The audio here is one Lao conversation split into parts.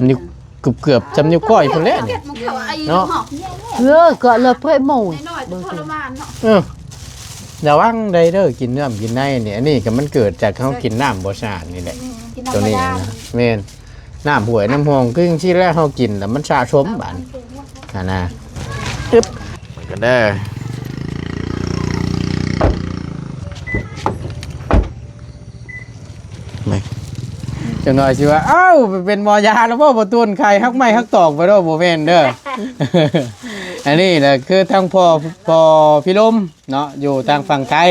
ำนิ้ว เกือบๆ จำนิ้วก้อยพุ้นแหละนี่ เนาะ เออ ก็เลยเพิ่นเมา น้อยๆ แต่ทรมานเนาะ เออ ระวังได้เด้อ กินเนื้อกินในนี่ อันนี้ก็มันเกิดจากเฮากินน้ำบ่สะอาดนี่แหละ อืม กินน้ำ ตัวนี้ บ่สะอาด นะ แม่น น้ำห้วยน้ำห้อง คือจั่งซี้แหละ เฮากินแล้วมันสะสมบาดนี้ หั่นนะ อึ๊บ มันก็เด้อ จักหน่อยสิว่า "อ้าว ไปเป็นหมอยาแล้วบ่ บ่ตูน ไข่หักไม้หักตอกไปเด้อ" บ่แม่นเด้อ อันนี้แหละคือทางพ่อ พ่อพิรมเนาะ อยู่ทางฝั่งไทย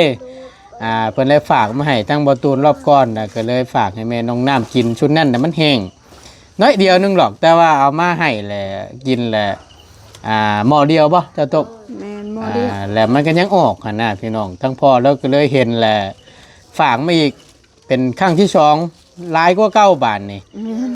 อ่า เพิ่นได้ฝากมาให้ทางบ่ตูนรอบก่อนนะ ก็เลยฝากให้แม่น้องน้ำกิน ชุดนั้นน่ะมันแห้งน้อยเดียวหนึ่งหรอก แต่ว่าเอามาให้แหละ กินแหละ อ่า หม้อเดียวบ่ เจ้าตบ แม่น หม้อเดียว อ่า แล้วมันก็ยังออกหั่นนะพี่น้อง ทางพ่อเราก็เลยเห็นแหละ ฝากมาอีก เป็นครั้งที่สอง หลายกว่าเก่าบาดนี้ แม่น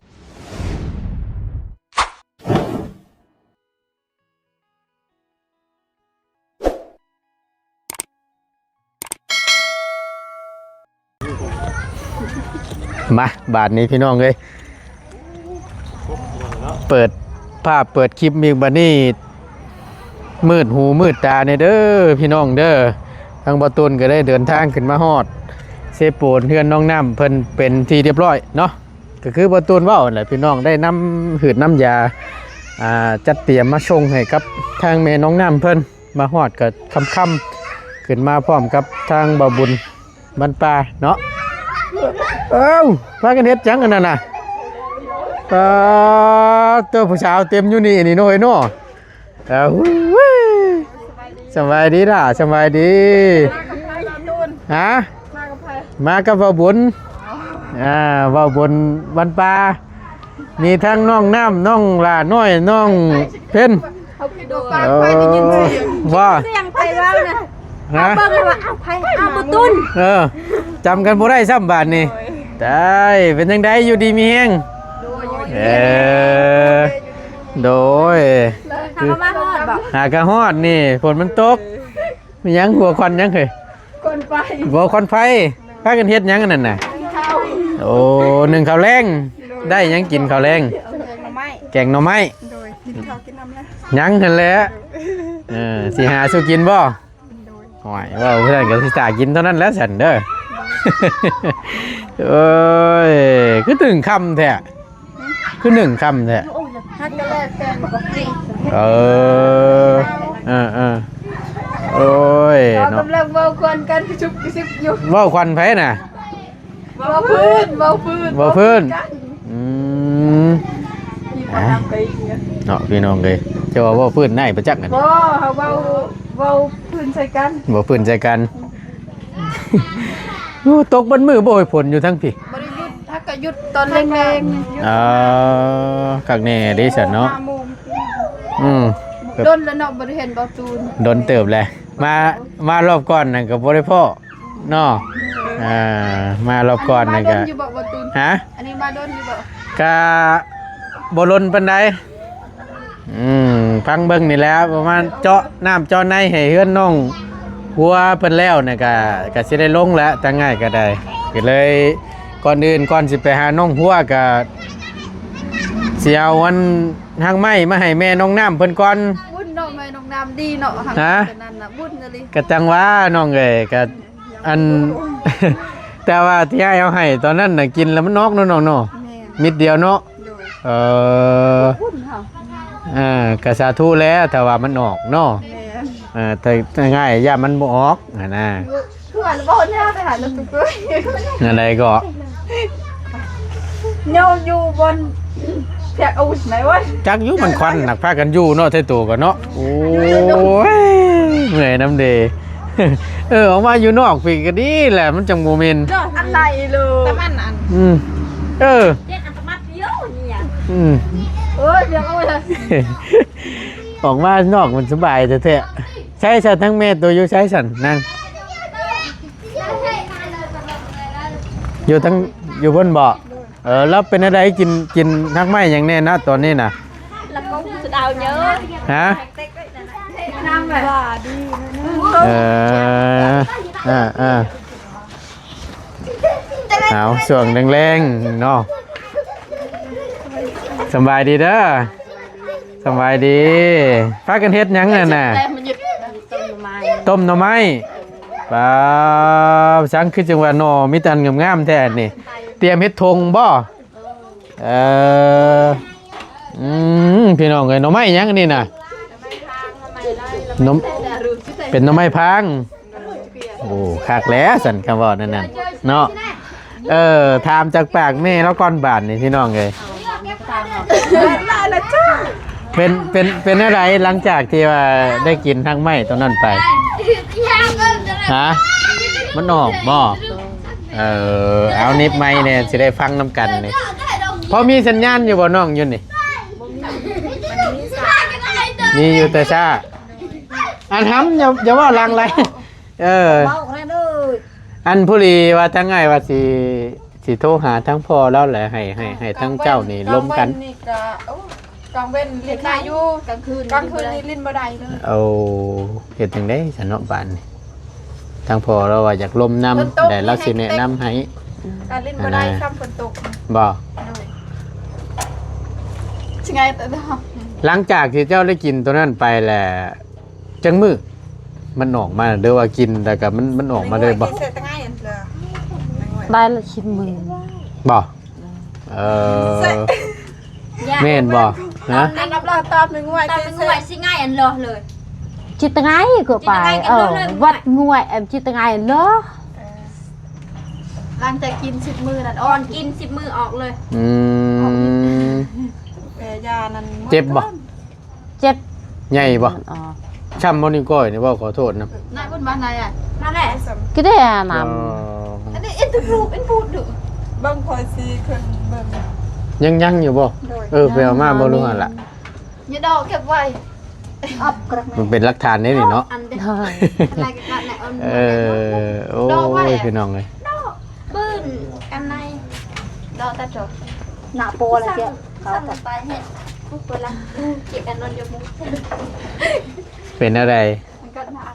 มา บาดนี้พี่น้องเอ้ย เปิดภาพเปิดคลิปอีกบาดนี้ มืดหูมืดตาแน่เด้อพี่น้องเด้อ ทางบ่ตูนก็ได้เดินทางขึ้นมาฮอดเซโปน เฮือนน้องน้ำเพิ่นเป็นที่เรียบร้อยเนาะ ก็คือบ่ตูนเว้าหั่นแหละพี่น้อง ได้นำหืดนำยา อ่า จัดเตรียมมาส่งให้กับทางแม่น้องน้ำเพิ่น มาฮอดก็ค่ำๆ ขึ้นมาพร้อมกับทางบ่าวบุญ บ้านป่าเนาะ เอ้า พากันเฮ็ดหยังอันนั้นน่ะ ปาดโต ผู้สาวเต็มอยู่นี่ นี่เนาะ เอ้ยเนาะ เอ้า สำบายดีล่ะ สำบายดี ฮะ มากับบ่าวบุญ อ่า บ่าวบุญ บ้านป่า มีทั้งน้องน้ำ น้องหล้าน้อย น้องเพ็ญ เฮาคิดว่าปากไปได้ยินเสียง เออ ว่า เสียงไผเว้านะ ฮะ เบิ่งว่า อ้าว ไผ อ้าว บ่ตูน เออ จำกันบ่ได้ซ้ำบาดนี้ โดย ตาย เป็นจั่งใด อยู่ดีมีแฮง โดย เออ โดย หากะมาฮอดบ่ หากะฮอดนี่ ฝนมันตก มีหยัง หัวควันหยังเฮ้ย ควันไฟ บ่ ควันไฟ พากันเฮ็ดหยังอันนั้นน่ะ นึ่งข้าว โอ้ นึ่งข้าวแลง ได้หยังกินข้าวแลง แกงหน่อไม้ แกงหน่อไม้ โดย กินข้าวกินน้ำแล้ว ยังหั่นแหละ เออ สิหาสู่กินบ่ โดย โอ้ย เว้าเพิ่นก็สิตากินเท่านั้นแหละซั่นเด้อ โอ้ย คือนึ่งค่ำแท้ คือนึ่งค่ำแท้ ฮักกันแล้วแฟนบ่ เออ เออ เออ โอ้ย เนาะ กำลังเว้าควันกันกระชุบกระชิบอยู่ เว้าควันไผน่ะ เว้าพื้น เว้าพื้น เว้าพื้น อืม มีคนนำไปอีกเนี่ย เนาะ พี่น้องเอ้ย เจ้าว่าเว้าพื้นได้ประจักษ์นั่น บ่ เฮาเว้า เว้าพื้นใส่กัน เว้าพื้นใส่กัน โอ้ ตกเบิดมื้อบ่ ฝนอยู่ทั้งพี้ บ่ได้หยุด ถ้าก็หยุดตอนแลงๆ นี่ เออ คักแน่เด้ซั่นเนาะ ห้าโมง อืม ดนแล้วเนาะ บ่ได้เห็นบ่าวตูน ดนเติบแล้ว มา มารอบก่อนนั่นก็บ่ได้พ้อเนาะ อ่า มารอบก่อนนั่นก็ อันนี้มาดนอยู่บ่บ่ตูน ฮะ อันนี้มาดนอยู่บ่ ก็บ่ดนปานใด อืม ฟังเบิ่งนี่แหละ ประมาณเจาะน้ำเจาะในให้เฮือนน้องวัวเพิ่นแล้วนี่ก็ ก็สิได้ลงแล้ว ทางง่ายก็ได้ ก็เลย ก่อนอื่น ก่อนสิไปหาน้องวัวก็สิเอาอันหากไม้มาให้แม่น้องน้ำเพิ่นก่อน บุญเนาะ แม่น้องน้ำดีเนาะ ฮะ หากไม้ตัวนั้นน่ะ บุญอีหลี ก็จั่งว่าน้องเอ้ย ก็ อัน แต่ว่าที่อ้ายเอาให้ตอนนั้นน่ะ กินแล้วมันนอกเนาะน้องเนาะ แม่น มิดเดียวเนาะ โดย เออ บุญเฮา อ่า ก็สาธุแล้ว ถ้าว่ามันออกเนาะ แม่น เออ แต่ แต่ง่ายย่านมันบ่ออกหั้นนะ คือว่าบ่แนวไปหาลูกตุ้ย นั่นใดก็ โยอยู่บนเพียกอาวุธไหนวะ จักอยู่มันควันหนักพากันอยู่เนาะ ไทโตก็เนาะ โอ้ย เมื่อยนำเด้ เออ ออกมาอยู่นอกพี้ก็ดีแหละ มันจั่งบ่เหม็น อันไหนลูก ตะมันอัน อืม เออ เรียกอันตะมัดเดียวเนี่ย อืม โอ้ย เพียกอาวุธ ออกมานอกมันสบายแท้ๆ ใช้ซะทั้งแม่ตัวอยู่ใช้สั่นนั่ง อยู่ทั้ง อยู่เพิ่นบ่ เออ แล้วเป็นอะไรกิน กินหากไม้หยังแน่นะตอนนี้น่ะ แล้วก็สะเดาเยอะ ฮะ น้ำแบบ เออ อ่า อ่า เอาช่วงแลงๆเนาะ ສະບາຍດີເດີ ສະບາຍດີ. ພາກັນເຮັດຫຍັງນັ້ນນະ? ຕົ້ມໜໍ່ໄມ້. ປາ ສັງຄືຈັ່ງວ່າໜໍ່ມີແຕ່ອັນງາມໆແທ້ນີ້. ຕຽມເຮັດຖົງບໍ? ເອີ ອືມ ພີ່ນ້ອງເອີຍ ໜໍ່ໄມ້ຫຍັງອັນນີ້ນະ? ໜໍ່ ເປັນໜໍ່ໄມ້ພາງ. ໂອ້ ຄັກແລ້ວຊັ້ນ ຄຳເວົ້ານັ້ນນະເນາະ. ເອີ ຖາມຈາກປາກແມ່ລາວກ່ອນບາດນີ້ ພີ່ນ້ອງເອີຍ. ເປັນ ເປັນ ເປັນແນວໃດ ຫຼັງຈາກທີ່ວ່າໄດ້ກິນຮາກໄມ້ຕົວນັ້ນໄປ? ຮະ? ມັນອອກບໍ່? ເອີ ເອົາໜິບໄມແດ່ ຊິໄດ້ຟັງນຳກັນນີ້. ພໍມີສັນຍານຢູ່ບໍ່ນ້ອງຢູ່ນີ້? ມີຢູ່ແຕ່ຊ້າ. ອັນ ຫຳ ຢ່າ ຢ່າເວົ້າຫຼັງຫຼາຍ. ເອີ ເວົ້າແນ່ເດີ. ອັນ ພໍດີວ່າທາງອ້າຍວ່າຊິ ຊິໂທຫາທາງພໍ່ລາວແຫຼະ ໃຫ້ ໃຫ້ ໃຫ້ທາງເຈົ້ານີ້ລົມກັນ. ກາງເວັນນີ້ກະ ໂອ້ ກາງເວັນຫຼິ້ນໄດ້ຢູ່ ກາງຄືນ ກາງຄືນນີ້ຫຼິ້ນບໍ່ໄດ້ເລີຍ. ໂອ້ ເຮັດຈັ່ງໃດຊັ້ນເນາະບາດນີ້? ທາງພໍ່ລາວວ່າຢາກລົມນຳ ແຕ່ລາວຊິແນະນຳໃຫ້. ກາຫຼິ້ນບໍ່ໄດ້ຊ້ຳຝົນຕົກ. ບໍ່? ໂດຍ. ຊິໄງ ຫຼັງຈາກທີ່ເຈົ້າໄດ້ກິນໂຕນັ້ນໄປແລ້ວ ຈັກມື້ມັນອອກມາ ຫຼືວ່າກິນແລ້ວກະມັນ ມັນອອກມາເລີຍບໍ່? ໄດ້ລະສິບມື້. ບໍ່? ເອີ ແມ່ນບໍ່? ຮະ? ຕອນນັ້ນລາວຕອບໜຶ່ງງວຍ ຕອບໜຶ່ງງວຍຊິໄງອັນເລີຍ. ຈິດຕະໄງກໍໄປ ເອີ ວັດງວຍ ເອີ ຈິດຕະໄງເລີຍ. ຫຼັງຈາກກິນສິບມື້ນັ້ນ ອອກ ກິນສິບມື້ອອກເລີຍ. ອືມ ແປຢານັ້ນ ເຈັບບໍ່? ເຈັບ. ໃຫຍ່ບໍ່? ອໍ ຊ້ຳບໍ່ນິ້ວກ້ອຍນີ້ບໍ່? ຂໍໂທດນຳ. ນາຍບຸນບ້ານໃດອະ? ມາແຫຼະ ກິນໄດ້ອະນຳ. ອັນນີ້ເອັນທຸກຮູບ ເອັນພູດດຸ. ເບິ່ງຂ້ອຍຊິຂຶ້ນເບິ່ງ. ຍັງ ຍັງຢູ່ບໍ່? ໂດຍ. ເອີ ໄປເອົາມາບໍ່ຮູ້ຫັ້ນລະ. ຢ່າດອກ ເກັບໄວ້. ອັບກະ ມັນເປັນຫຼັກຖານເດ້ນີ້ເນາະ. ອັນເດ ເອີ ໂອ້ຍ ພີ່ນ້ອງເອີຍ. ບືນກັນໃນ ດອກຕັດຈອກ ໜ້າໂປລະເຈົ້າ ເຂົາຕັດໄປເຮັດ ປຸກເປີດລະ ເກັບອັນນັ້ນຢູ່. ເປັນແນວໃດ? ມັນກໍໜ້າ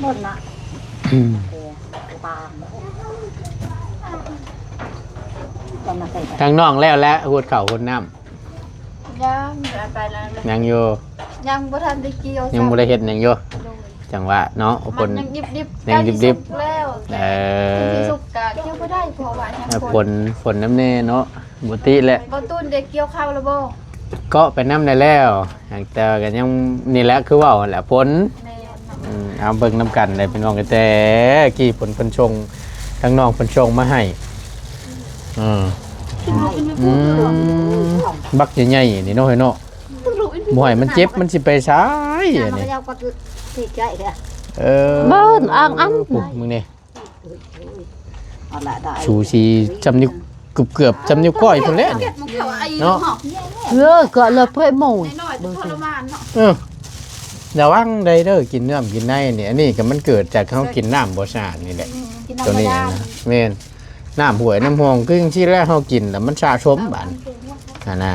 ບໍ່ນະ ອືມ ຕາມ ທາງນ້ອງແລ້ວແຫຼະ ຫູດເຂົ້າຫູດນ້ຳ. ຍັງ ໄປແລ້ວ ຍັງຢູ່ ຍັງບໍ່ທັນໄດ້ກ່ຽວ ຍັງບໍ່ໄດ້ເຮັດຫຍັງຢູ່. ໂດຍ. ຈັ່ງຫວະເນາະ ມັນຍັງດິບໆ ຍັງດິບໆ ໃກ້ສຸກແລ້ວ. ເອີ ມັນຊິສຸກກະກ່ຽວບໍ່ໄດ້ ເພາະວ່າຍັງຝົນ ຝົນນຳແດ່ເນາະ ບໍ່ຕິແຫຼະ. ບໍ່ຕູນໄດ້ກ່ຽວເຂົ້າແລ້ວບໍ່? ເກາະໄປນຳໄດ້ແລ້ວ ຫາກແຕ່ວ່າກໍຍັງ ນີ້ແຫຼະ ຄືເວົ້າຫັ້ນແຫຼະ ຝົນ. ແມ່ນ. ອືມ ເອົາເບິ່ງນຳກັນເດ້ພີ່ນ້ອງ ແຕ່ກີ້ເພິ່ນ ເພິ່ນສົ່ງ ທາງນ້ອງເພິ່ນສົ່ງມາໃຫ້. ເອີ ອືມ ບັກໃຫຍ່ໆ ນີ້ເນາະ ເຮີ້ຍເນາະ. ບໍ່ໃຫ້ມັນເຈັບ ມັນຊິໄປໃສອັນນີ້? ເອີ ເບິ່ງອ່າງອັນ ພຸ້ນ ມຶງນີ້ ສູສີຈຳນິ້ວ ເກືອບໆ ຈຳນິ້ວກ້ອຍພຸ້ນແຫຼະນີ້ເນາະ. ເອີ ກໍລະເພິ່ນໂມຍ ເອີ ລະວັງໄດ້ເດີ ກິນນ້ຳກິນໃນນີ້. ອັນນີ້ກໍມັນເກີດຈາກເຮົາກິນນ້ຳບໍ່ສະອາດນີ້ແຫຼະ ໂຕນີ້ນະ. ແມ່ນ. ນ້ຳຫ້ວຍນ້ຳຮ່ອງຄືຈັ່ງຊີ້ແຫຼະ ເຮົາກິນແລ້ວມັນສະສົມບາດຫັ້ນນະ.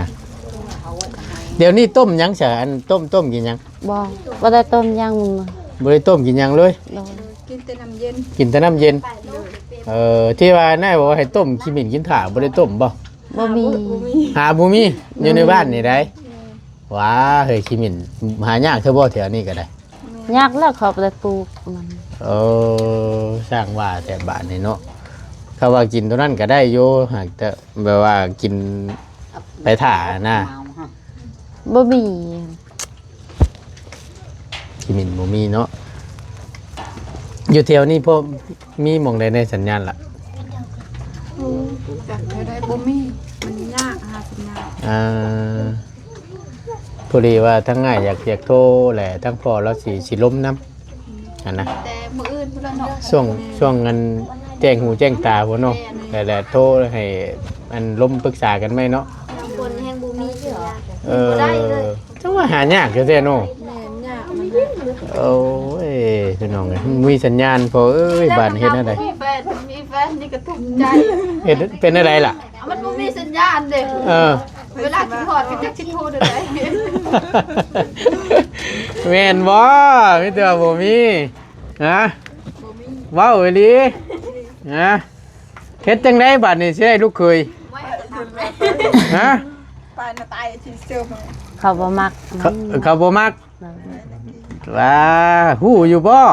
ດຽວນີ້ຕົ້ມຫຍັງຊະ? ອັນ ຕົ້ມ ຕົ້ມກິນຫຍັງ? ບໍ່ ບໍ່ໄດ້ຕົ້ມຫຍັງ. ບໍ່ໄດ້ຕົ້ມກິນຫຍັງເລີຍ? ໂດຍ. ກິນແຕ່ນ້ຳເຢັນ ກິນແຕ່ນ້ຳເຢັນ. ໂດຍ. ເອີ ທີ່ວ່ານາຍບອກວ່າໃຫ້ຕົ້ມຂີ້ໝິ່ນກິນຖ້າ ບໍ່ໄດ້ຕົ້ມບໍ່? ບໍ່ມີ ບໍ່ມີ ຫາບໍ່ມີ ຢູ່ໃນບ້ານນີ້ໃດ. ວ້າ ເຮີ້ຍ ຂີ້ໝິ່ນຫາຍາກແທ້ບໍ່ແຖວນີ້ກໍໄດ້? ຍາກແລ້ວ ເຂົາບໍ່ໄດ້ປູກມັນ. ເອີ ຊ່າງວ່າແຕ່ບາດນີ້ເນາະ. ເຂົາວ່າກິນໂຕນັ້ນກໍໄດ້ຢູ່ ຫາກແຕ່ແບບວ່າກິນໄປຖ້ານະ. ບໍ່ມີ ຂີ້ໝິ່ນບໍ່ມີເນາະ. ຢູ່ແຖວນີ້ພໍມີໝ່ອງໃດແດ່ສັນຍານລະ? ຈັກແຖວໃດບໍ່ມີ ມັນຍາກຫາສັນຍານ. ອ່າ ພໍດີວ່າທາງອ້າຍຢາກ ຢາກໂທແຫຼະ ທາງພໍ່ລາວຊິ ຊິລົມນຳຫັ້ນນະ. ແຕ່ມື້ອື່ນພຸ້ນລະເນາະ ຊ່ວງ ຊ່ວງອັນແຈ້ງຫູແຈ້ງຕາພຸ້ນເນາະ. ແມ່ນ. ແລ້ວ ແລ້ວໂທໃຫ້ອັນລົມປຶກສາກັນໃໝ່ເນາະ. ຄົນແຮງບໍ່ມີເທື່ອ ເອີ ບໍ່ໄດ້ເລີຍ. ຈັ່ງວ່າຫາຍາກແທ້ໆເນາະ. ແມ່ນ ຍາກ ມັນຍາກ. ໂອ້ຍ ພີ່ນ້ອງເອີຍ ມີສັນຍານພໍ່ເອີຍ ບາດເຮັດແນວໃດ? ມີແຟນ ມີແຟນນີ້ກໍທຸກໃຈ. ເຮັດ ເປັນແນວໃດລະ? ມັນບໍ່ມີສັນຍານເດ້. ເອີ ເວລາຄິດຮອດກໍຈັກຊິໂທແນວໃດ. ແມ່ນບໍ່? ມີແຕ່ວ່າບໍ່ມີ. ຮະ? ບໍ່ມີ. ເວົ້າອີ່ຫຼີ. ຮະ? ເຮັດຈັ່ງໃດບາດນີ້ ຊິໄດ້ລູກເຂີຍ? ຮະ? ປານຕາຍທີ່ເຊີມ ເຂົາບໍ່ມັກ ເຂົາ ເຂົາບໍ່ມັກ. ໂດຍ. ວ່າ ຮູ້ຢູ່ບໍ່?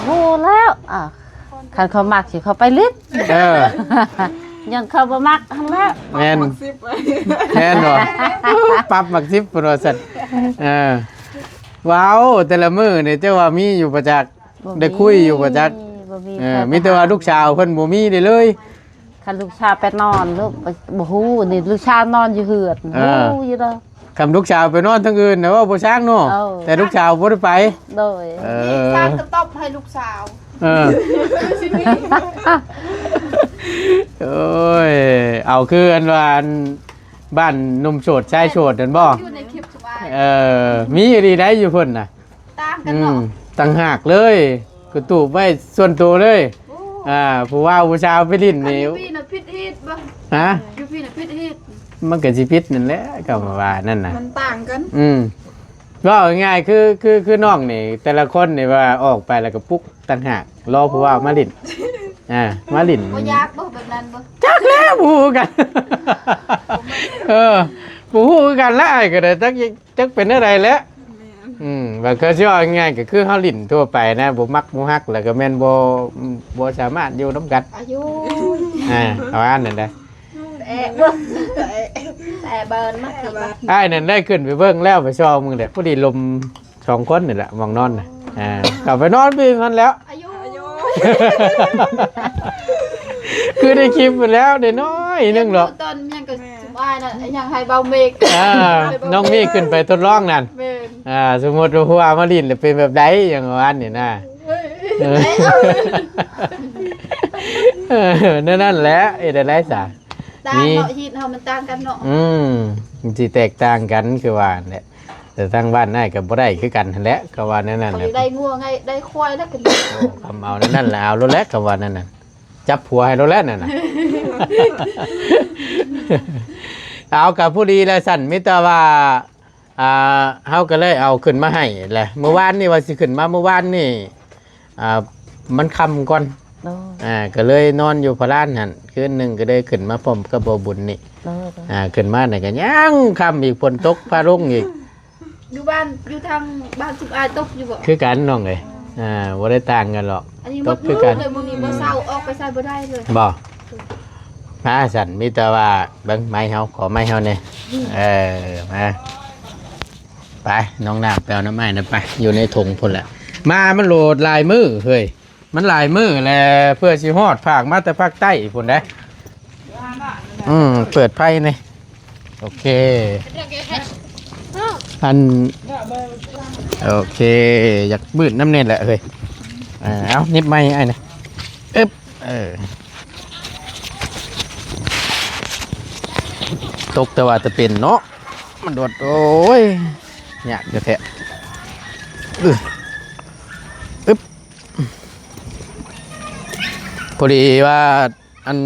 ຮູ້ແລ້ວ ອ່າ ຄັນເຂົາມັກຊິເຂົາໄປຫຼິ້ນ. ເອີ ຍ້ອນເຂົາບໍ່ມັກຫັ້ນແຫຼະ. ແມ່ນ ປັບໝາກສິບ ແມ່ນບໍ່? ປັບໝາກສິບ ເພິ່ນວ່າຊັ້ນ. ເອີ ວ້າວ ແຕ່ລະມື້ນີ້ເຈົ້າວ່າມີຢູ່ບໍ່ຈັກ? ບໍ່ມີ ໄດ້ຄຸຍຢູ່ບໍ່ຈັກ? ບໍ່ມີ ເອີ ມີແຕ່ວ່າລູກສາວເພິ່ນບໍ່ມີໄດ້ເລີຍ. ຄັນລູກສາວໄປນອນ ລູກບໍ່ຮູ້ນີ້ ລູກສາວນອນຢູ່ເຮືອນ. ເອີ ຮູ້ຢູ່ດອກ. ຄັນລູກສາວໄປນອນທາງອື່ນນະ ເວົ້າບໍ່ຊ່າງເນາະ. ເອີ ແຕ່ລູກສາວບໍ່ໄດ້ໄປ. ໂດຍ. ເອີ ມີຊ່າງກະຕົບໃຫ້ລູກສາວ. ເອີ ໂອ້ຍ ເອົາຄືອັນວ່າ ອັນ ບ້ານໜຸ່ມໂສດຊາຍໂສດນັ້ນບໍ່? ຢູ່ໃນຄລິບສະບາຍ. ເອີ ມີອີ່ຫຼີໄດ໋ຢູ່ພຸ້ນນະ. ຕ່າງກັນເນາະ. ອືມ ຕ່າງຫາກເລີຍ ກະຕູບໄວ້ສ່ວນໂຕເລີຍ. ໂອ້ ອ່າ ຜູ້ບ່າວຜູ້ສາວໄປຫຼິ້ນນີ້. ຢູ່ພີ້ນະຜິດຮີດບໍ່? ຮະ? ຢູ່ພີ້ນະຜິດຮີດ. ມັນກະຊິຜິດນັ້ນແຫຼະ ກະວ່ານັ້ນນະ ມັນຕ່າງກັນ. ອືມ ເວົ້າງ່າຍໆ ຄື ຄື ຄືນ້ອງນີ້ ແຕ່ລະຄົນນີ້ວ່າອອກໄປແລ້ວກະປຸກຕ່າງຫາກ ລໍຜູ້ບ່າວມາຫຼິ້ນ. ອ່າ ມາຫຼິ້ນ. ບໍ່ຢາກບໍ່ແບບນັ້ນບໍ່? ຈັກແລ້ວ ບໍ່ຮູ້ຄືກັນ. ເອີ ບໍ່ຮູ້ຄືກັນລະ ອ້າຍກະໄດ້ ຈັກ ຈັກເປັນແນວໃດແຫຼະ. ແມ່ນ. ອືມ ບາງເທື່ອຊິເວົ້າງ່າຍໆ ກະຄືເຮົາຫຼິ້ນທົ່ວໄປນະ ບໍ່ມັກບໍ່ຮັກ ແລ້ວກະແມ່ນບໍ່ ບໍ່ສາມາດຢູ່ນຳກັນ. ອາຍຸ ອ່າ ປະມານນັ້ນແຫຼະ. ແຕະເບິ່ງ ແຕະເບິ່ງ ອ້າຍນັ້ນໄດ້ຂຶ້ນໄປເບິ່ງແລ້ວ ໄປສ່ອງເບິ່ງແຫຼະ ພໍດີລົມສອງຄົນນີ້ແຫຼະ ໝ່ອງນອນນະ. ອ່າ ເຂົ້າໄປນອນຢູ່ຫັ້ນແລ້ວ. ອາຍຸ ອາຍຸ ຄືໃນຄລິບພຸ້ນແຫຼະ ໄດ້ໜ້ອຍໜຶ່ງດອກ. ຕອນຍັງກະ ແມ່ນ ຊຸມອ້າຍນະ ຍັງໃຫ້ເບົາເມກ ອ່າ ໃຫ້ເບົາເມກ ນ້ອງມີຂຶ້ນໄປທົດລອງນັ້ນ. ແມ່ນ. ອ່າ ສົມມຸດວ່າຜູ້ວ່າມາຫຼິ້ນແລ້ວເປັນແບບໃດ ຫຍັງປະມານນີ້ນະ. ເອີ ເອີ ແນວນັ້ນແຫຼະ ເຮັດແນວໃດສະ? ຕ່າງເນາະ ຮີດເຮົາມັນຕ່າງກັນເນາະ. ອືມ ມັນຊິແຕກຕ່າງກັນຄືວ່າຫັ້ນແຫຼະ. ແຕ່ທາງບ້ານອ້າຍກະບໍ່ໄດ້ຄືກັນຫັ້ນແຫຼະ ກະວ່າແນວນັ້ນແຫຼະ. ໄດ້ງົວໄງ ໄດ້ຄວາຍແລ້ວກະ ໂອ້ ຄຳເອົາແນວນັ້ນແຫຼະ ເອົາໂລດແຫຼະ ຄຳວ່າແນວນັ້ນ ຈັບຜົວໃຫ້ໂລດແຫຼະນັ້ນນະ. ເອົາ ກະພໍດີແລ້ວຊັ້ນ ມີແຕ່ວ່າ ອ່າ ເຮົາກະເລີຍເອົາຂຶ້ນມາໃຫ້ແຫຼະ. ມື້ວານນີ້ວ່າຊິຂຶ້ນມາ ມື້ວານນີ້ ອ່າ ມັນຄ່ຳກ່ອນ. ໂດຍ. ອ່າ ກະເລີຍນອນຢູ່ພະລານຫັ້ນຄືນໜຶ່ງ ກະເລີຍຂຶ້ນມາພ້ອມກັບເບົາບຸນນີ້. ໂດຍ. ອ່າ ຂຶ້ນມານີ້ກະຍັງຄ່ຳອີກ ຝົນຕົກພາລົງອີກ. ຢູ່ບ້ານ ຢູ່ທາງບ້ານຊຸມອ້າຍຕົກຢູ່ບໍ່? ຄືກັນນ້ອງເອີຍ. ອ່າ ບໍ່ໄດ້ຕ່າງກັນດອກ ຕົກຄືກັນ. ມື້ນີ້ບໍ່ເຊົາ ອອກໄປໃສບໍ່ໄດ້ເລີຍ. ບໍ່ ມາຊັ້ນ ມີແຕ່ວ່າເບິ່ງໄມ້ເຮົາ ຂໍໄມ້ເຮົາແດ່. ເອີ ມາ ໄປ ນ້ອງນ້ຳ ໄປເອົາໜໍ່ໄມ້ນະ ໄປ ຢູ່ໃນຖົງພຸ້ນແຫຼະ. ມາ ມັນໂຫຼດຫຼາຍມື້ເຮີ້ຍ ມັນຫຼາຍມື້ແລ້ວ ເພື່ອຊິຮອດ ຝາກມາແຕ່ພາກໃຕ້ພຸ້ນເດ້. ອືມ ເປີດໄຟນີ້ ໂອເຄ ອັນ ໂອເຄ ຢາກມືດນຳແດ່ແຫຼະເຮີ້ຍ. ເອົາ ໜິບໄມ້ອ້າຍນີ້ ອຶບ ເອີ ຕົກແຕ່ວ່າແຕ່ເປັນເນາະ ມັນໂດດ ໂອ້ຍ ຍາກແທ້ໆ. ອຶ ອຶບ ພໍດີວ່າ ອັນ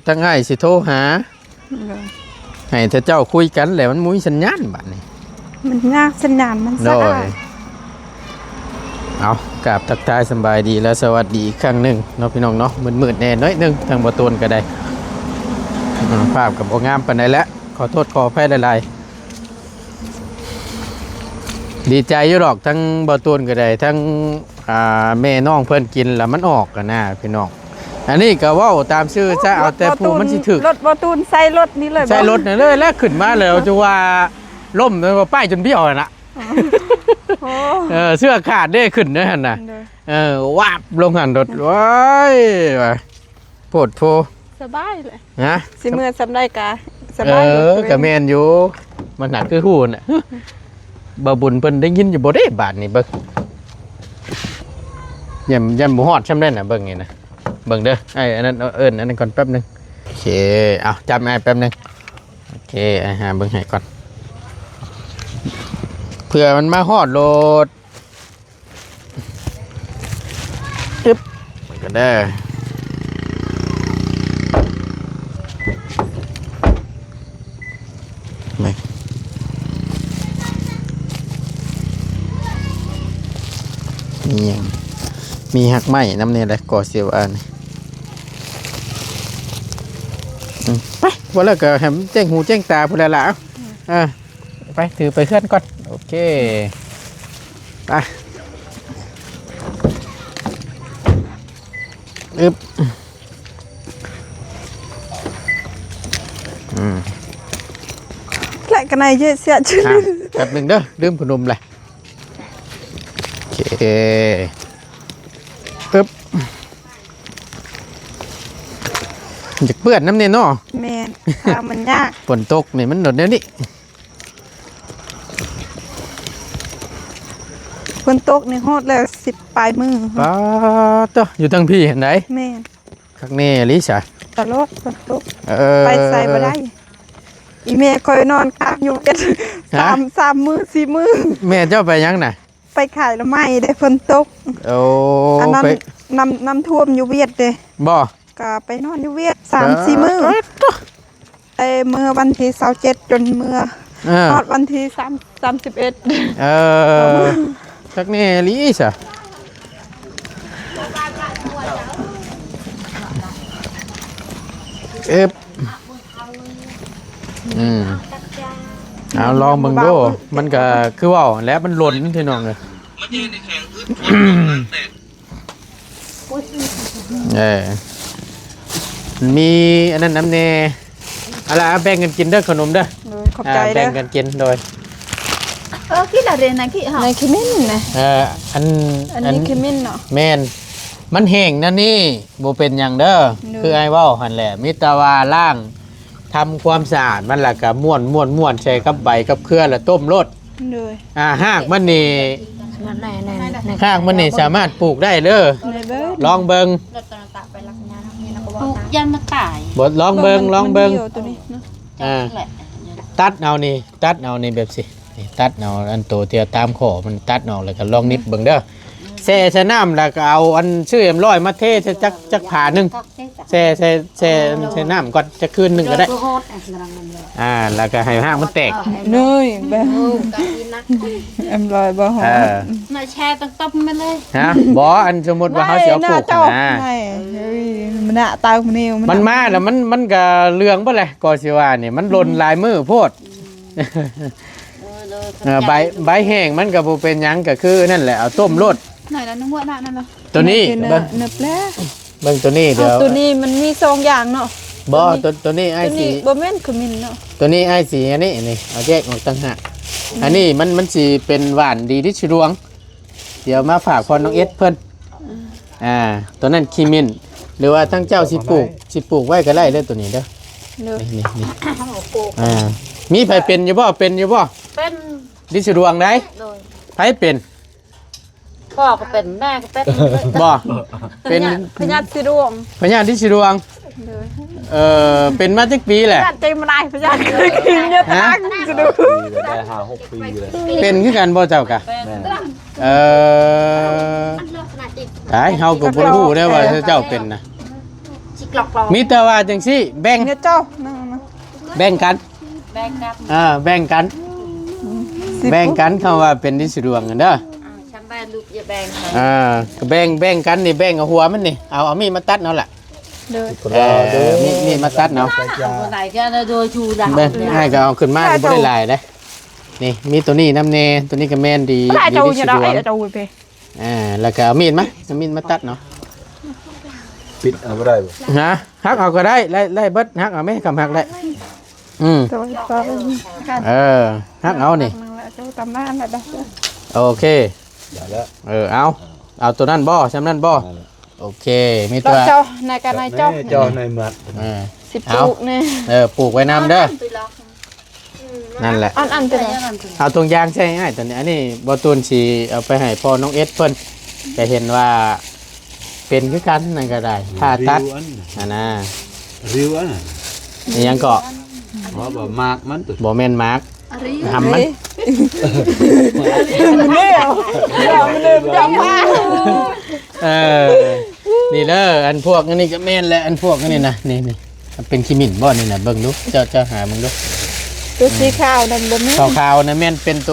ທາງອ້າຍຊິໂທຫາ ໂດຍ ໃຫ້ເຈົ້າຄຸຍກັນແຫຼະ ມັນບໍ່ມີສັນຍານບາດນີ້ ມັນຍາກສັນຍານມັນ. ໂດຍ. ເອົາ ກາບທັກທາຍສະບາຍດີ ແລະ ສະຫວັດດີອີກຄັ້ງໜຶ່ງເນາະ ພີ່ນ້ອງເນາະ. ມືດໆແດ່ໜ້ອຍໜຶ່ງ ທາງບໍ່ໂຕນກະໄດ້ ອືມ ພາບກະບໍ່ງາມປານໃດແຫຼະ ຂໍໂທດຂໍອະໄພຫຼາຍໆ. ດີໃຈຢູ່ດອກ ທັງບໍ່ຕູນກະໄດ້ ທັງ ອ່າ ແມ່ນ້ອງເພິ່ນກິນລະມັນອອກຫັ້ນນະພີ່ນ້ອງ. ອັນນີ້ກະເວົ້າຕາມຊື່ຊະ ເອົາແຕ່ຜູ້ມັນຊິຖືກ. ລົດບໍ່ຕູນໃສ່ລົດນີ້ເລີຍ ໃສ່ລົດນັ້ນເລີຍ ແລ້ວຂຶ້ນມາແລ້ວຈະວ່າລົ້ມ ແລ້ວກໍປ້າຍຈົນບ້ຽວຫັ້ນນະ. ໂອ້ ເອີ ເສື້ອຂາດເດ້ ຂຶ້ນເດ້ຫັ້ນນະ. ໂດຍ. ເອີ ວາບລົງຫັ້ນໂດດ. ໂອ້ຍ ວ່າ ໂພດໂພ ສະບາຍແຫຼະ ຮະ ຊິເມືອສ່ຳໃດກະສະບາຍ. ເອີ ກະແມ່ນຢູ່ ມັນໜັກຄືຫູນະ. ບ່າວບຸນເພິ່ນໄດ້ຍິນຢູ່ບໍ່ເດ້ບາດນີ້ ເບິ່ງ ຢ້ານ ຢ້ານບໍ່ຮອດຊ່ຳໃດນະ. ເບິ່ງນີ້ນະ ເບິ່ງເດີ ອ້າຍ ອັນນັ້ນ ເອີ້ນອັນນັ້ນກ່ອນແປັບໜຶ່ງ. ໂອເຄ ເອົາ ຈັບອ້າຍແປັບໜຶ່ງ. ໂອເຄ ອ້າຍຫາເບິ່ງໃຫ້ກ່ອນ ເພື່ອມັນມາຮອດໂລດ. ອຶບ ມັນກະເດີ ມີຫຍັງ ມີຮາກໄມ້ນຳນີ້ແຫຼະ ກໍຊິວ່ານີ້. ອືມ ໄປ ພໍແລ້ວກໍໃຫ້ມັນແຈ້ງຫູແຈ້ງຕາພຸ້ນແຫຼະລະ. ເອີ ເອີ ໄປ ຖືໄປເຮືອນກ່ອນ. ໂອເຄ ໄປ ອຶບ ອືມ ແລະ ກັນໃນເຢ ເສຍຊື່ ອ່ະ ແປັບໜຶ່ງເດີ ລືມຂະໜົມແຫຼະ. ໂອເຄ ອຶບ ຢາກເປື້ອນນຳແດ່ເນາະ. ແມ່ນ ທາງມັນຍາກ ຝົນຕົກນີ້ມັນໂດດແນວນີ້. ຝົນຕົກນີ້ຮອດແລ້ວ ສິບປາຍມື້. ປາດໂທ້ ຢູ່ທາງພີ້ຫັ້ນໃດ໋. ແມ່ນ ຄັກແນ່ອີ່ຫຼີຊະ ຕະຫຼອດຝົນຕົກ. ເອີ ໄປໃສບໍ່ໄດ້. ອີ່ແມ່ຂ້ອຍນອນຄ້າງຢູ່ເວຍດ ຮະ? ສາມ ສາມມື້ ສີ່ມື້. ແມ່ເຈົ້າໄປຫຍັງນະ? ໄປຂາຍໜໍ່ໄມ້ເດ້ ຝົນຕົກ. ໂອ້ ອັນນັ້ນ ໄປ ນ້ຳ ນ້ຳຖ້ວມຢູ່ເວຍດເດ້. ບໍ່? ກໍໄປນອນຢູ່ເວຍດ ເອີ ສາມສີ່ມື້. ປາດໂທ້ ແຕ່ເມື່ອວັນທີຊາວເຈັດ ຈົນເມື່ອ ເອີ ຮອດວັນທີສາມ ສາມສິບເອັດ. ເອີ ຄັກແນ່ອີ່ຫຼີຊະ. ເອີບ ອືມ ເອົາລອງເບິ່ງດູ. ມັນກໍຄືເວົ້າແຫຼະ ມັນຫຼົ່ນພີ່ນ້ອງເອີຍ. ເອີ ມີອັນນັ້ນນຳແດ່. ເອົາລະ ແບ່ງກັນກິນເດີ ຂະໜົມເດີ. ໂດຍ ຂອບໃຈເດີ ແບ່ງກັນກິນ. ໂດຍ ເອີ ກິນລະເດ ໃນຂີ້ເຮົາ ໃນຂີ້ໝິ້ນນະ. ເອີ ອັນ ອັນນີ້ຂີ້ໝິ້ນເນາະ. ແມ່ນ ມັນແຫ້ງແນວນີ້ ບໍ່ເປັນຫຍັງເດີ. ໂດຍ ຄືອ້າຍເວົ້າຫັ້ນແຫຼະ ມີແຕ່ວ່າລ້າງ ທຳຄວາມສະອາດມັນ ແລ້ວກໍມ້ວນໆໆໃສ່ກັບໃບກັບເຄືອ ແລ້ວຕົ້ມໂລດ. ໂດຍ ອ່າ ຮາກມັນນີ້ ຮາກມັນນີ້ສາມາດປູກໄດ້ເດີ. ໂດຍ ເບິ່ງ ລອງເບິ່ງ ປູກຢ້ານມັນຕາຍ. ບໍ່ ລອງເບິ່ງ ລອງເບິ່ງ. ໂຕນີ້ເນາະ ອ່າ ຕັດເອົານີ້ ຕັດເອົານີ້ແບບຊີ້ ນີ້ ຕັດເອົາອັນໂຕທີ່ຕາມຂໍ້ມັນ ຕັດອອກ ແລ້ວກໍລອງໜິບເບິ່ງເດີ. ແຊ່ໃສ່ນ້ຳ ແລ້ວກໍເອົາອັນຊື້ເອັມຮ້ອຍມາເທໃສ່ຈັກ ຈັກຜ້າໜຶ່ງ. ແຊ່ ແຊ່ ແຊ່ ແຊ່ນ້ຳກ່ອນຈັກຄືນໜຶ່ງກໍໄດ້. ອ່າ ແລ້ວກໍໃຫ້ຮາກມັນແຕກ. ເນີຍ ແບບ ເອັມຮ້ອຍບໍ່ຮອດ. ເອີ ມາແຊ່ຕັ້ງຕົ້ມມາເລີຍ. ຮະ? ບໍ່ ອັນສົມມຸດວ່າເຮົາຊິເອົາປູກຫັ້ນນະ. ມັນນະຕາມແນວ ມັນມາແລ້ວ ມັນ ມັນກໍເຫຼືອງເບິດແຫຼະ ກໍຊິວ່ານີ້ ມັນຫຼົ່ນຫຼາຍມື້ໂພດ. ເອີ ໃບ ໃບແຫ້ງມັນກໍບໍ່ເປັນຫຍັງ ກໍຄືນັ້ນແຫຼະ ເອົາຕົ້ມໂລດ. ໄດ້ລະ ໜຶ່ງຫົວໜ້ານັ້ນລະ ໂຕນີ້ ເບິ່ງ ເນີບແລ້ວ ເບິ່ງໂຕນີ້. ດຽວ ໂຕນີ້ມັນມີສອງຢ່າງເນາະ. ບໍ່ ໂຕ ໂຕນີ້ອ້າຍຊິ ບໍ່ແມ່ນຂະມິ້ນເນາະ. ໂຕນີ້ອ້າຍຊິອັນນີ້ ນີ້ ເອົາແຍກອອກຕ່າງຫາກ. ອັນນີ້ມັນ ມັນຊິເປັນຫວ່ານດີລິດສະດວງ. ດຽວມາຝາກພອນນ້ອງເອັດເພິ່ນ. ອ່າ ໂຕນັ້ນຂີ້ໝິ້ນ ຫຼືວ່າທາງເຈົ້າຊິປູກ ຊິປູກໄວ້ກໍໄດ້ເດີ ໂຕນີ້ເດີ. ນີ້ ນີ້ ນີ້ ອ່າ ມີໃຜເປັນຢູ່ບໍ່? ເປັນຢູ່ບໍ່? ເປັນ ລິດສະດວງໃດ໋. ໂດຍ ໃຜເປັນ? ພໍ່ກໍເປັນ ແມ່ກໍເປັນ. ບໍ່ ເປັນ ພະຍາດ ພະຍາດສີດວງ ພະຍາດລິດສະດວງ. ໂດຍ ເອີ ເປັນມາຈັກປີແຫຼະ? ພະຍາດເຕັມຫຼາຍ ພະຍາດກິນເຍອະ ຮະ? ຕາຍສະດວກ ໄດ້ຫ້າຫົກປີແລ້ວ. ເປັນຄືກັນບໍ່ເຈົ້າກະ? ແມ່ນ ເອີ ຕາຍ ເຮົາກໍບໍ່ຮູ້ເດ້ວ່າເຈົ້າເປັນນະ. ມີແຕ່ວ່າຈັ່ງຊີ້ ແບ່ງ ເນຍເຈົ້າ ແບ່ງກັນ ແບ່ງກັນ ອ່າ ແບ່ງກັນ ແບ່ງກັນ ຄຳວ່າເປັນລິດສະດວງຫັ້ນເດີ. ອ່າ ແບ່ງ ແບ່ງກັນນີ້ ແບ່ງເອົາຫົວມັນນີ້ ເອົາ ເອົາມີດມາຕັດເອົາລະ. ໂດຍ ເອີ ມີດ ມີດມາຕັດເອົາ. ແບ່ງ ອ້າຍກໍເອົາຂຶ້ນມາກໍບໍ່ໄດ້ຫຼາຍເດ້. ນີ້ ມີໂຕນີ້ນຳແດ່ ໂຕນີ້ກໍແມ່ນດີ ດີລິດສະດວງ. ອ່າ ແລ້ວກໍເອົາມີດມາ ເອົາມີດມາຕັດເນາະ. ປິດເອົາບໍ່ໄດ້ບໍ່? ຮະ? ຫັກເອົາກໍໄດ້ ໄດ້ ໄດ້ເບິດ ຫັກເອົາແມ້ ຄຳຫັກໄດ້. ອືມ ໂດຍ ເອີ ຫັກເອົານີ້ ຕາມນັ້ນແຫຼະ. ໂອເຄ ໄດ້ແລ້ວ. ເອີ ເອົາ ເອົາໂຕນັ້ນບໍ່? ຊ່ຳນັ້ນບໍ່? ໂອເຄ ມີແຕ່ເຈົ້າ ນາຍການນາຍເຈົ້າ ເຈົ້ານາຍໝັດ. ເອີ ຊິປູກນີ້ ເອີ ປູກໄວ້ນຳເດີ. ນັ້ນແຫຼະ ອັນ ອັນຕົວໃດ? ເອົາຖົງຢາງໃສ່ໃຫ້ອ້າຍຕົວນີ້. ອັນນີ້ບໍ່ຕູນຊິເອົາໄປໃຫ້ພໍ່ນ້ອງເອັດເພິ່ນ ຈະເຫັນວ່າເປັນຄືກັນ. ນັ້ນກໍໄດ້ ຜ່າຕັດຫັ້ນນະ. ຣິວອັນນັ້ນ ອີຫຍັງເກາະ? ບໍ່ ໝາກມັນ ບໍ່ແມ່ນໝາກ ຫຳມັນ. ເອີ ນີ້ເດີ ອັນພວກອັນນີ້ກໍແມ່ນແຫຼະ ອັນພວກອັນນີ້ນະ ນີ້ ນີ້ ເປັນຂີ້ໝິ້ນບໍ່ນີ້ນະ? ເບິ່ງດູ ເຈົ້າ ເຈົ້າຫາເບິ່ງດູ. ໂຕສີຂາວນັ້ນບໍ່ແມ່ນ ຂາວໆນັ້ນແມ່ນເປັນໂຕ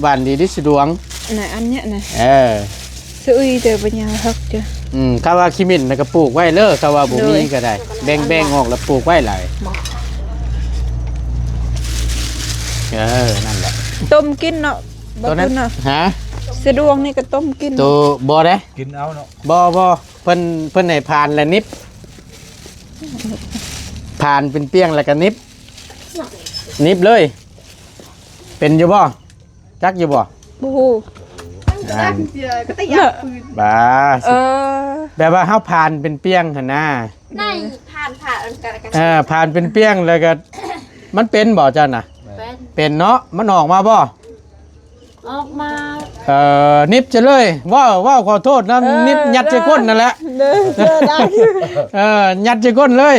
ຫວ່ານດີລິດສະດວງນະ ອັນເນີ້ຍນະ. ເອີ ສະອຸຍເດີ ບັນຍາຮັກເດີ. ອືມ ຄຳວ່າຂີ້ໝິ້ນນະກໍປູກໄວ້ເລີ ຄຳວ່າບໍ່ມີກໍໄດ້ ໂດຍ ແບ່ງ ແບ່ງອອກແລ້ວປູກໄວ້ຫຼາຍ. ເອີ ນັ້ນແຫຼະ ຕົ້ມກິນເນາະ ໂຕນັ້ນ ບໍ່ເນາະ ຮະ ສະດວກນີ້ກໍຕົ້ມກິນ ໂຕ ບໍ່ໄດ້ ກິນເອົາເນາະ ບໍ່ ບໍ່ ເພິ່ນ ເພິ່ນໃຫ້ຜ່ານແລ້ວໜິບ ຜ່ານເປັນປ່ຽງແລ້ວກໍໜິບ ໜິບເລີຍ ເປັນຢູ່ບໍ່? ຈັກຢູ່ບໍ່? ບໍ່ຮູ້ ອ່າ ເນາະ ບ້າ ເອີ ແບບວ່າເຮົາຜ່ານເປັນປ່ຽງຫັ້ນນາ ໃນຜ່ານ ຜ່ານອັນກັນ ເອີ ຜ່ານເປັນປ່ຽງແລ້ວກໍ ມັນເປັນບໍ່ເຈົ້ານະ? ເປັນ ເປັນເນາະ ມັນອອກມາບໍ່? ອອກມາ ເອີ ໜິບຈະເລີຍ ເວົ້າ ເວົ້າຂໍໂທດນຳ ເອີ ໜິບຍັດໃສ່ກົ້ນນັ້ນແຫຼະ ເດີ ເດີ ເອີ ຍັດໃສ່ກົ້ນເລີຍ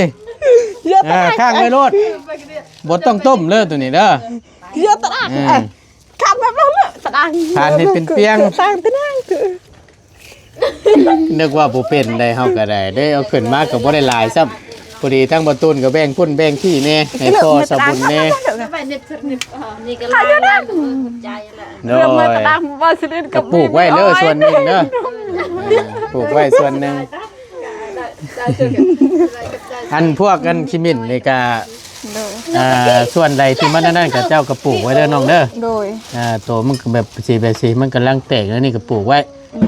ເອີ ຄ້າງໄວ້ໂລດ ບໍ່ຕ້ອງຕົ້ມເລີຍໂຕນີ້ເດີ ເອີ ຕະດາ ເອີ ຄັນແບບນັ້ນແຫຼະ ຕະດາ ຜ່ານໃຫ້ເປັນປ່ຽງ ຕ່າງຕະນາງ ນຶກວ່າບໍ່ເປັນໄດ ເຮົາກໍໄດ້ ໄດ້ເອົາຂຶ້ນມາກໍບໍ່ໄດ້ຫຼາຍຊ້ຳ ພໍດີທາງບໍ່ຕູນກໍແບ່ງພຸ້ນແບ່ງພີ້ແດ່ ໃຫ້ພໍ່ສາວບຸນແດ່ ນີ້ກໍຫຼາຍແລ້ວ ໃຈລະ ໂດຍ ເລື່ອງມາຕະດາມວ່າຊິຫຼິ້ນກັບ ກໍປູກໄວ້ເດີສ່ວນໜຶ່ງເດີ ເອີ ປູກໄວ້ສ່ວນໜຶ່ງ ອັນພວກອັນຂີ້ໝິ້ນນີ້ກະ ໂດຍ ອ່າ ສ່ວນໃດທີ່ມັນອັນນັ້ນ ເຂົາເຈົ້າກໍປູກໄວ້ເດີນ້ອງເດີ ໂດຍ ອ່າ ໂຕມັນກໍແບບສີ ແບບສີ ມັນກຳລັງແຕກ ແລ້ວນີ້ກໍປູກໄວ້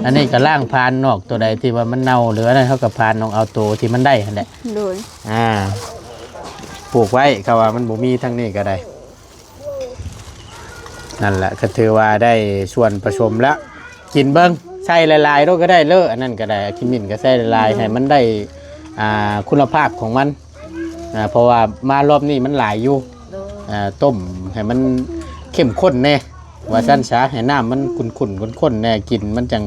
ອັນນີ້ກໍລ້າງຜ່ານອອກ ໂຕໃດທີ່ວ່າມັນເນົ່າ ຫຼື ອັນນັ້ນ ເຮົາກໍຜ່ານອອກ ເອົາໂຕທີ່ມັນໄດ້ຫັ້ນແຫຼະ ໂດຍ ອ່າ ປູກໄວ້ ເຂົາວ່າມັນບໍ່ມີທາງນີ້ກໍໄດ້ ນັ້ນແຫຼະ ກໍຖືວ່າໄດ້ສ່ວນປະສົມແລ້ວ ກິນເບິ່ງ ໃສ່ຫຼາຍໆໂລດກໍໄດ້ເລີ ອັນນັ້ນກໍໄດ້ ຂີ້ໝິ້ນກໍໃສ່ຫຼາຍໆ ໃຫ້ມັນໄດ້ ອ່າ ຄຸນນະພາບຂອງມັນ ອ່າ ເພາະວ່າມາລອບນີ້ມັນຫຼາຍຢູ່ ໂດຍ ອ່າ ຕົ້ມໃຫ້ມັນເຂັ້ມຂຸ້ນແດ່ ວ່າຊັ້ນຊະ ໃຫ້ນ້ຳມັນຂຸ້ນໆ ຂຸ້ນໆແດ່ ກິນມັນຈັ່ງ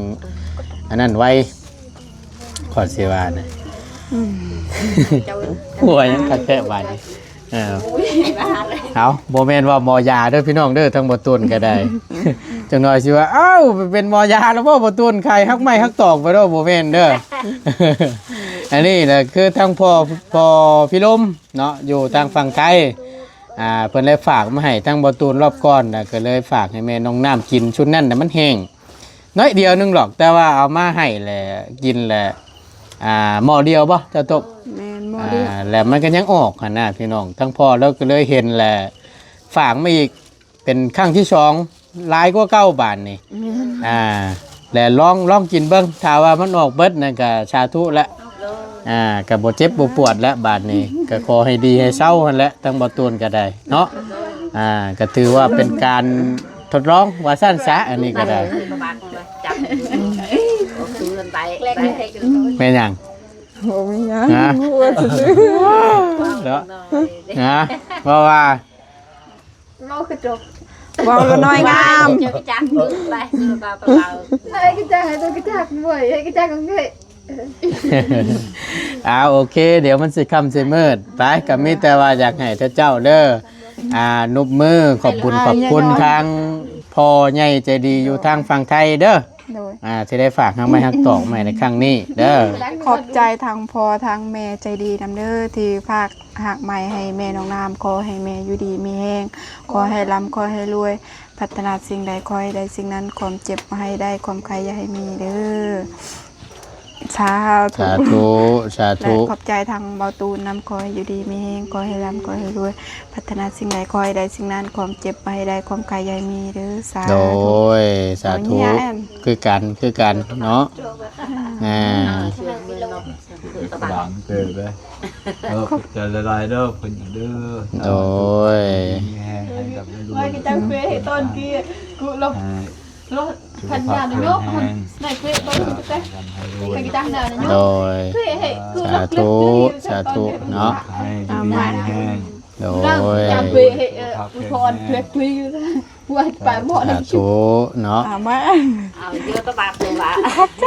ອັນນັ້ນໄວ ຂ້ອຍຊິວ່ານະ ອືມ ຫົວຍັງຄັກແທ້ບາດນີ້ ເອີ ເອົາ ບໍ່ແມ່ນວ່າໝໍຢາເດີພີ່ນ້ອງເດີ ທາງບໍ່ຕູນກໍໄດ້ ຈັກໜ່ອຍຊິວ່າ ອ້າວ ເປັນໝໍຢາແລ້ວບໍ່ ບໍ່ຕູນ ຂາຍຮັກໄມ້ຮັກຕອກໄປເດີ ບໍ່ແມ່ນເດີ ອັນນີ້ນະ ຄືທາງພໍ່ ພໍ່ພິລົມເນາະ ຢູ່ທາງຝັ່ງໄທ ອ່າ ເພິ່ນໄດ້ຝາກມາໃຫ້ທາງບໍ່ຕູນລອບກ່ອນນະ ກໍເລີຍຝາກໃຫ້ແມ່ນ້ອງນ້ຳກິນ ຊຸດນັ້ນນະມັນແຫ້ງ ໜ້ອຍດຽວໜຶ່ງດອກ ແຕ່ວ່າເອົາມາໃຫ້ແລ້ວກິນແລ້ວ ອ່າ ໝໍ້ດຽວບໍ່ເຈົ້າຕົ້ມ? ແມ່ນ ໝໍ້ດຽວ ອ່າ ແລ້ວມັນກໍຍັງອອກຫັ້ນນະພີ່ນ້ອງ ທັງພໍ່ລາວກໍເລີຍເຫັນແລ້ວຝາກມາອີກ ເປັນຄັ້ງທີສອງ ຫຼາຍກວ່າເກົ່າບາດນີ້ ແມ່ນ ອ່າ ແລ້ວລອງ ລອງກິນເບິ່ງ ຖ້າວ່າມັນອອກເບິດນັ້ນກໍສາທຸແລ້ວ ອ່າ ກໍບໍ່ເຈັບບໍ່ປວດແລ້ວບາດນີ້ ກໍຂໍໃຫ້ດີໃຫ້ເຊົາຫັ້ນແຫຼະ ທາງບໍ່ຕູນກໍໄດ້ເນາະ ອ່າ ກໍຖືວ່າເປັນການ ທົດລອງວ່າຊັ້ນຊະ ອັນນີ້ກໍໄດ້ ແມ່ນຫຍັງ? ບໍ່ມີຫຍັງ ຮະ? ເນາະ ຮະ? ເວົ້າວ່າ ເວົ້າຄືຈົບ ເວົ້າລະນ້ອຍງາມ ເຈົ້າກະຈັກໄປ ເວົ້າເບົາໆ ເອີ ເຈົ້າກະຈັກ ເຈົ້າກະຈັກ ເວົ້າ ເຈົ້າກະຈັກ ເອີ ອ່າ ໂອເຄ ດຽວມັນຊິຄ່ຳຊິມືດ ໄປ ກໍມີແຕ່ວ່າຢາກໃຫ້ເຈົ້າເດີ ອ່າ ນົບມືຂອບບຸນຂອບຄຸນທາງພໍ່ໃຫຍ່ໃຈດີຢູ່ທາງຝັ່ງໄທເດີ ໂດຍ ອ່າ ທີ່ໄດ້ຝາກຮັກໄມ້ຮັກຕອກມາໃຫ້ໃນຄັ້ງນີ້ເດີ ຂອບໃຈທາງພໍ່ທາງແມ່ໃຈດີນຳເດີ ທີ່ຝາກຮັກໄມ້ໃຫ້ແມ່ນ້ອງນ້ຳ ຂໍໃຫ້ແມ່ຢູ່ດີມີແຮງ ຂໍໃຫ້ລ່ຳ ຂໍໃຫ້ລວຍ ປາດຖະໜາສິ່ງໃດຂໍໃຫ້ໄດ້ສິ່ງນັ້ນ ຄວາມເຈັບບໍ່ໃຫ້ໄດ້ ຄວາມໄຂ້ຢ່າໃຫ້ມີເດີ ສາທຸ ສາທຸ ສາທຸ ແລະ ຂອບໃຈທາງເບົາຕູນນຳ ຂໍໃຫ້ຢູ່ດີມີແຮງ ຂໍໃຫ້ລ່ຳ ຂໍໃຫ້ລວຍ ປາດຖະໜາສິ່ງໃດຂໍໃຫ້ໄດ້ສິ່ງນັ້ນ ຄວາມເຈັບບໍ່ໃຫ້ໄດ້ ຄວາມໄຂ້ຢ່າໃຫ້ມີເດີ ສາທຸ ໂດຍ ສາທຸ ຄືກັນ ຄືກັນເນາະ ອ່າ ບາງເຕີບເດ້ ເອີ ຂອບໃຈຫຼາຍໆເດີ ເພິ່ນເດີ ໂດຍ ມີແຮງໃຫ້ກັບລວຍ ໃຫ້ກັບເຈົ້າເຄຍໃຫ້ຕອນກີ້ ກູລະ ອ່າ ໂລດ ຄັນຍານເນາະ ໃນເຄຍບໍ່ໄດ້ແຕ່ໃຫ້ກັນເດີ ໂດຍ ສາທຸ ສາທຸເນາະ ໃຫ້ດີມີແຮງ ໂດຍ ຈຳເປເຮັດ ເອີ ອຸທອນເພລກລີ ສາທຸເນາະ ອາມາ ເອົາເຍອະຕະບາດເລີຍວ່າ ຂອບໃຈ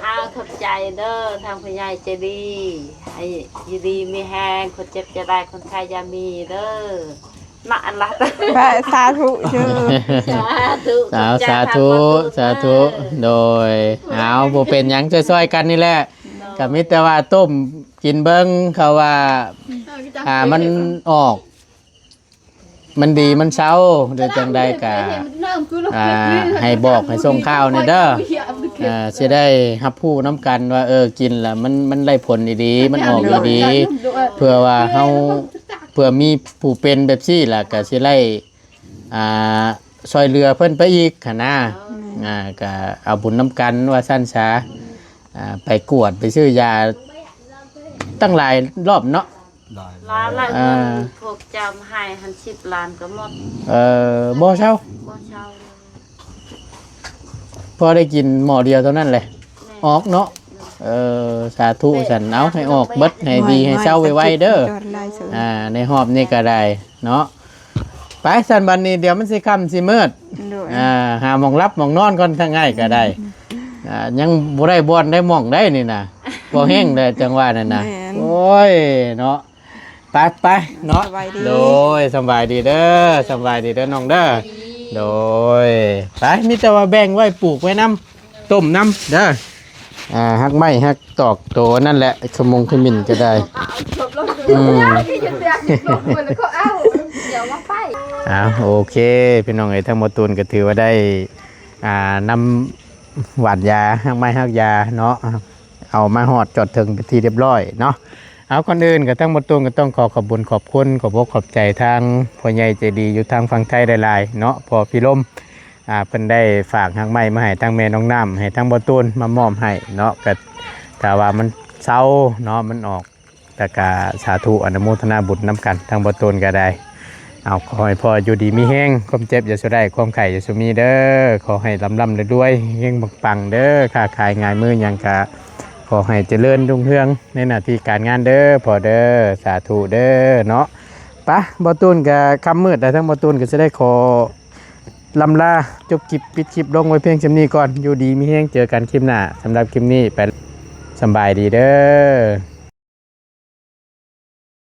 ເອົາ ຂອບໃຈເດີ ທາງຜູ້ໃຫຍ່ໃຈດີ ໃຫ້ຢູ່ດີມີແຮງ ຄົນເຈັບຈະໄດ້ ຄົນໄຂ້ຢ່າມີເດີ ເນາະ ອັນລະ ສາທຸເດີ ສາທຸ ເອົາ ຂອບໃຈ ສາທຸ ສາທຸ ໂດຍ ເອົາ ບໍ່ເປັນຫຍັງ ຊ່ວຍໆກັນນີ້ແຫຼະ ໂດຍ ກໍມີແຕ່ວ່າຕົ້ມກິນເບິ່ງ ເຂົາວ່າ ອ່າ ມັນອອກ ມັນດີມັນເຊົາ ຫຼືຈັ່ງໃດກໍ ອ່າ ໃຫ້ບອກໃຫ້ສົ່ງຂ່າວແດ່ເດີ ອ່າ ຊິໄດ້ຮັບຮູ້ນຳກັນວ່າ ເອີ ກິນແລ້ວມັນ ມັນໄດ້ຜົນອີ່ຫຼີ ມັນອອກອີ່ຫຼີ ເພື່ອວ່າເຮົາ ເພື່ອມີຜູ້ເປັນແບບຊີ້ລະ ກໍຊິໄດ້ ອ່າ ຊ່ອຍເຫຼືອເພິ່ນໄປອີກຫັ້ນນະ. ໂດຍ ອ່າ ກະເອົາບຸນນຳກັນວ່າຊັ້ນຊະ. ອ່າ ໄປກວດໄປຊື້ຢາຕັ້ງຫຼາຍຮອບເນາະ. ຫຼາຍ ຫຼາຍ ຫຼາຍ ອ່າ ເງິນພວກເຈົ້າໃຫ້ຫັ້ນສິບລ້ານກໍໝົດ. ເອີ ບໍ່ເຊົາ ບໍ່ເຊົາ ພໍໄດ້ກິນໝໍ້ດຽວເທົ່ານັ້ນແຫຼະ. ແມ່ນ ອອກເນາະ. ເອີ ສາທຸຊັ້ນ. ເອົາ ໃຫ້ອອກເບິດ ໃຫ້ດີ ໃຫ້ເຊົາໄວໆເດີ. ອ່າ ໃນຮອບນີ້ກໍໄດ້ເນາະ. ໄປຊັ້ນ ບັດນີ້ດຽວມັນຊິຄ່ຳຊິມືດ. ໂດຍ ອ່າ ຫາໝ່ອງຫຼັບໝ່ອງນອນກ່ອນ ທາງອ້າຍກໍໄດ້. ອ່າ ຍັງບໍ່ໄດ້ບ່ອນໄດ້ໝ່ອງໄດ໋ນີ້ນະ. ພໍແຮງແລ້ວ ຈັ່ງວ່ານັ້ນນະ. ແມ່ນ ໂອ້ຍເນາະ. ໄປໆເນາະ. ສະບາຍດີ ໂດຍ ສະບາຍດີເດີ ສະບາຍດີເດີນ້ອງເດີ. ໂດຍ ໄປ ມີແຕ່ວ່າແບ່ງໄວ້ ປູກໄວ້ນຳ ຕົ້ມນຳເດີ. ອ່າ ຮັກໄມ້ຮັກຕອກໂຕນັ້ນແຫຼະ ຂະມົງຂະມິ້ນກໍໄດ້. ອືມ ເອົາ ໂອເຄ ພີ່ນ້ອງເອີຍ ທາງບໍ່ຕູນກໍຖືວ່າໄດ້ ອ່າ ນຳຫວ່ານຢາ ຮັກໄມ້ຮັກຢາເນາະ ເອົາມາຮອດຈອດເຖິງເປັນທີ່ຮຽບຮ້ອຍເນາະ. ເອົາ ກ່ອນອື່ນກໍທາງບໍ່ຕູນກໍຕ້ອງຂໍຂອບບຸນຂອບຄຸນ ຂອບອົກຂອບໃຈທາງພໍ່ໃຫຍ່ໃຈດີຢູ່ທາງຝັ່ງໄທຫຼາຍໆເນາະ ພໍ່ພິລົມ ອ່າ ເພິ່ນໄດ້ຝາກຮາກໄມ້ມາໃຫ້ທາງແມ່ນ້ອງນ້ຳ ໃຫ້ທາງບໍ່ຕູນມາມອບໃຫ້ເນາະ. ກໍຖ້າວ່າມັນເຊົາເນາະ ມັນອອກ ແລ້ວກະສາທຸອະນຸໂມທະນາບຸນນຳກັນ ທາງບໍ່ຕູນກໍໄດ້. ເອົາ ຂໍໃຫ້ພໍ່ຢູ່ດີມີແຮງ ຄວາມເຈັບຢ່າສູ່ໄດ້ ຄວາມໄຂ້ຢ່າສູ່ມີເດີ. ຂໍໃຫ້ລ່ຳໆລວຍໆ ເຮັງໆປັງໆເດີ. ຄ້າຂາຍງານມືຫຍັງກະຂໍໃຫ້ຈະເລີນຮຸ່ງເຮືອງໃນໜ້າທີ່ການງານເດີພໍ່ເດີ. ສາທຸເດີເນາະ. ປະ ບໍ່ຕູນກະຄ່ຳມືດແລ້ວ ທາງບໍ່ຕູນກໍຊິໄດ້ຂໍ ລຳລາຈົບຄລິບ ປິດຄລິບລົງໄວ້ພຽງສ່ຳນີ້ກ່ອນ. ຢູ່ດີມີແຮງ ເຈີກັນຄລິບໜ້າ. ສຳລັບຄລິບນີ້ໄປ ສຳບາຍດີເດີ.